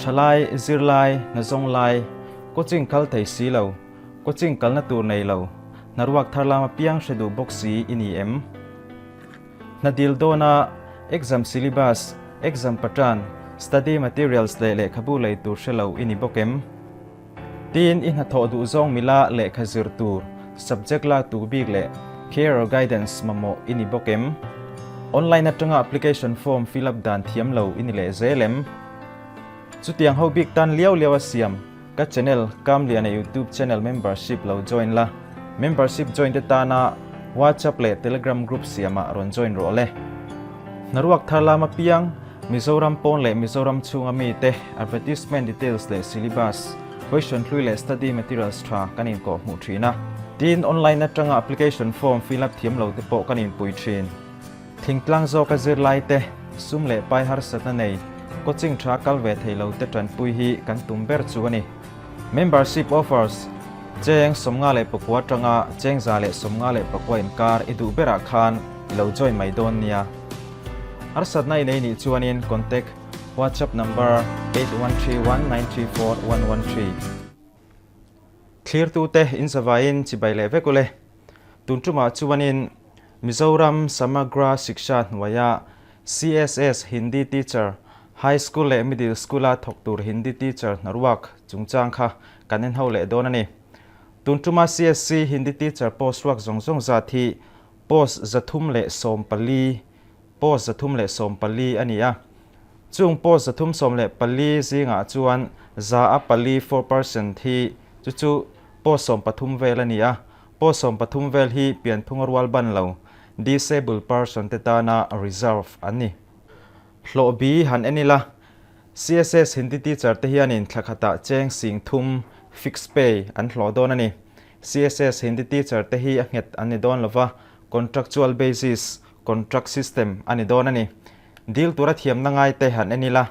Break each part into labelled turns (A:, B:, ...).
A: Thalai, zirlai, hnazawng lai, coaching kal thei si lo, coaching kalna tur nei lo, hnaruak thar lama piang hre duh bawk si i ni em? Hna dil dawna exam syllabus, exam pattern, study materials leh lehkhabu lei tur hre lo i ni bawk em? Tin, i hnathawh duh zawng mila lehkha zir tur, subject lak tu bik leh career guidance mamawh i ni bawk em? Online atanga application form fill up dan thiam lo i ni leh zel em? Chutiang ho bik tan liau liau a siam ka channel Kamliana YouTube channel membership lo join la, membership join te tana WhatsApp leh Telegram group siamah rawn join rawh le. Hnaruak thar lama piang Mizoram pawn leh Mizoram chhunga mite advertisement details leh syllabus, question hlui leh study materials tha kan inkawh hmuh thin a. Tin, online atanga application form fill up thiam lo te pawh kan inpui thin. Thingtlang zawka zirlai te, sum leh pai harsatna nei, coaching tha kal ve thei lo te tanpui hi kan tum ber chu a ni. Membership offers, Cheng 54 atanga cheng 154 inkar i duh berah khan i lo join mai dawn nia. Harsatna i nei nih chuanin contact WhatsApp number 8131934113. Thlirtute in zavaiin chibai leh vek ule. Tun tumah chuanin Mizoram Samagra Shiksha hnuaia CSS Hindi Teacher, High School leh Middle School-a thawk tur Hindi Teacher hnaruak chungchang kha kan en ho leh dawn a ni. Tun tuma CSC Hindi Teacher post ruak zawng zawng zat hi Post 314, Post 314 a ni a. Chung post 314 zingah chuan 4%, 4%, hi chu chu post 13 vel a ni a. Post 13 vel hi pianphunga rual ban lo, disabled person, te tana reserve an ni. Hlawh bi han en ila, CSS Hindi teacher te hianin thla khatah cheng sing thum, fixed pay, an hlawh dawn a ni. CSS Hindi teacher te hi a nghet an ni dawn lova, contractual basis, contract system, a ni dawn a ni. Dil tura thiamna ngai te han en ila,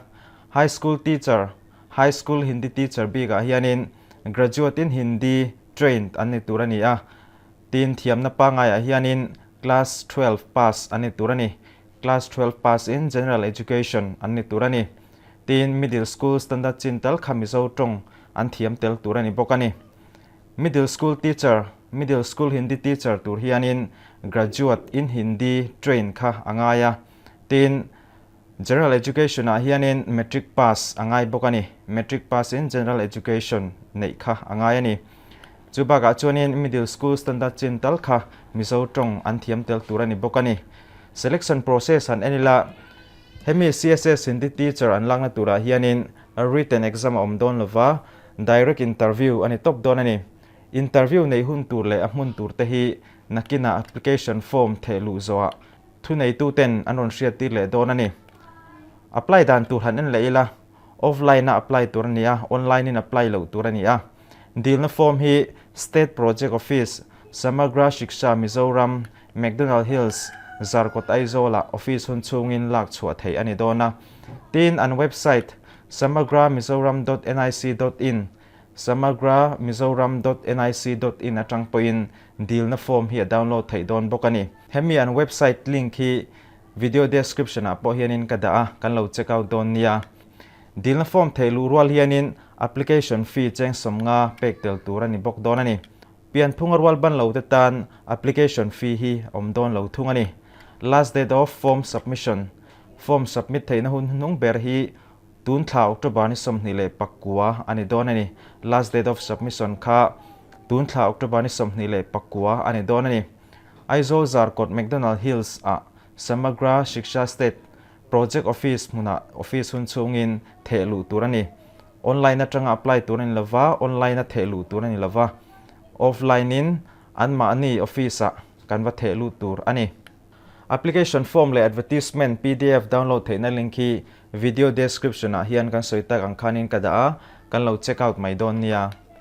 A: High School teacher, High School Hindi teacher bikah hianin graduate in Hindi trained an ni tur a ni a, tin thiamna pangaiah hianin class 12 pass an ni tur a ni. Class 12 pass in General Education an ni tur a ni. Tin Middle School standard chin tal kha Mizo tawng an thiam tel tur a ni bawk a ni. Middle School Teacher, Middle School Hindi Teacher tur hianin Graduate in Hindi train kha a ngai a. Tin, General Education ah hianin Matric pass a ngai bawk a ni. Matric pass in General Education neih kha a ngai a ni. Chu bakah chuanin Middle School Standard chin tal kha Mizo tawng an thiam tel tur a ni bawk a ni. Selection process han en ila, hemi CSS Hindi Teacher an lakna turah hianin written exam a awm dawn lova, Direct interview a ni tawp dawn a ni. Interview nei hun tur leh a hmun tur te hi nakinah application form theh luh zawhah thuneituten an rawn hriat tir leh dawn a ni. Apply dan tur han en leh ila, offline a apply tur a ni a, online in apply loh tur a ni a. Dilna form hi State Project Office, Samagra Shiksha Mizoram, McDonald Hills, Zarkawt Aizawlah office hun chhungin lak chhuah theih a ni dawn a. Tin, an website samagramizoram dot nic dot in, samagramizoram dot nic dot in atang pawhin dilna form hi a download theih dawn bawk a ni. Hemi an website link hi video description ah pawh hianin ka dah a, kan lo check out dawn nia. Dilna form theih luh rual hianin application fee cheng 50 pek tel tur a ni bawk dawn a ni. Pianphunga rual ban lo te tan application fee hi awm dawn lo thung a ni. Last date of form submission, Form submit theihna hun hnung ber hi tun thla October ni 29 a ni dawn a ni. Last date of submission kha tun thla October ni 29 a ni dawn a ni. Aizawl Zarkawt McDonald Hills ah Samagra Shiksha State Project Office hmunah office hun chhungin theh luh tur a ni. Online atanga apply tur a ni lova, online a theh luh tur a ni lova, offline in anmahni office ah kan va theh lut tur a ni. Application form leh advertisement pdf download theihna link hi video description ah hian kan sawi tak ang khanin ka dah a, kan lo check out mai dawn nia.